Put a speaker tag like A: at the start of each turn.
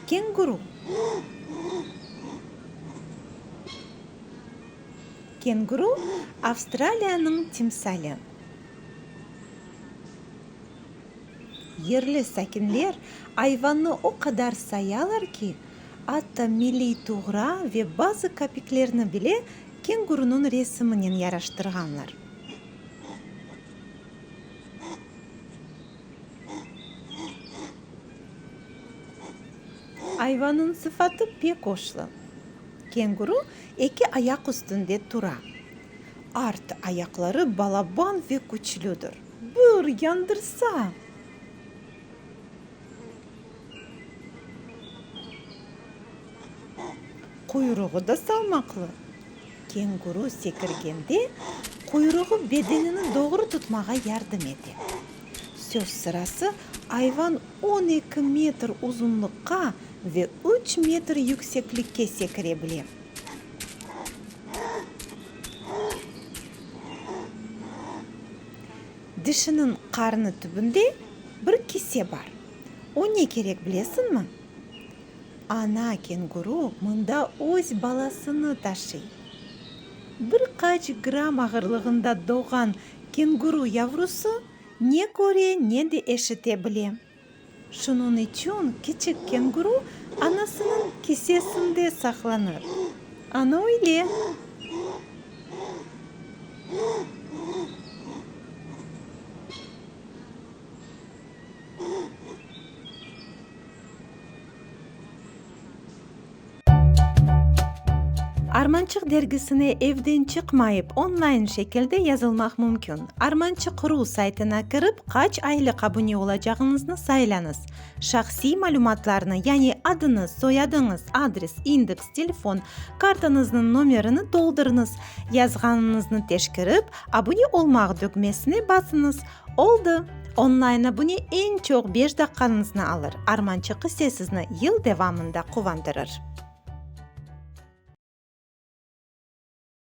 A: Kenguru. Kenguru, Avstraliyanıñ timsali. Yerli sakinler ayvannı o qadar sayalar ki, atta milliy tuğra ve bazı kapiklerni bile kengurunıñ resiminen yaraştırğanlar. Ayvannıñ sıfatı pek oşlu. Kenguru eki ayaq üstünde tura. Art ayaqları balaban ve küçlüdir. Bir yandırsa! Quyruğı da salmaqlı. Kenguru sekirgende, quyruğı bedenini doğru tutmağa yardım ete. Söz sırası, ayvan 12 metr uzunlıqqa ve üç metr yükseklikke sekire bile. Dişiniñ qarnı tübünde bir kise bar. O ne kerek bilesiñmi? Ana kenguru mında öz balasını taşıy. Bir qaç gramm ağırlığında doğğan kenguru yavrusı ne köre, ne de eşite bile. Şunıñ içün kiçik kenguru anasınıñ kisesinde saqlanır. Ana öyle. Armançıq dergisine evden çıqmayıp online şekilde yazılmaq mümkün. Armançıq ru saytına kirip qaç aylıq abune olacağıñıznı saylañız. Şahsiy malümatlarnı, yani adıñız, soyadıñız, adres, indeks, telefon, kartañıznıñ nomerini toldurıñız. Yazğanıñıznı teşkerip, Abune olmaq dögmesine basıñız. Oldı! Online abune eñ çoq beş daqqañıznı alır, Armançıq ise sizni yıl devamında quvandırır.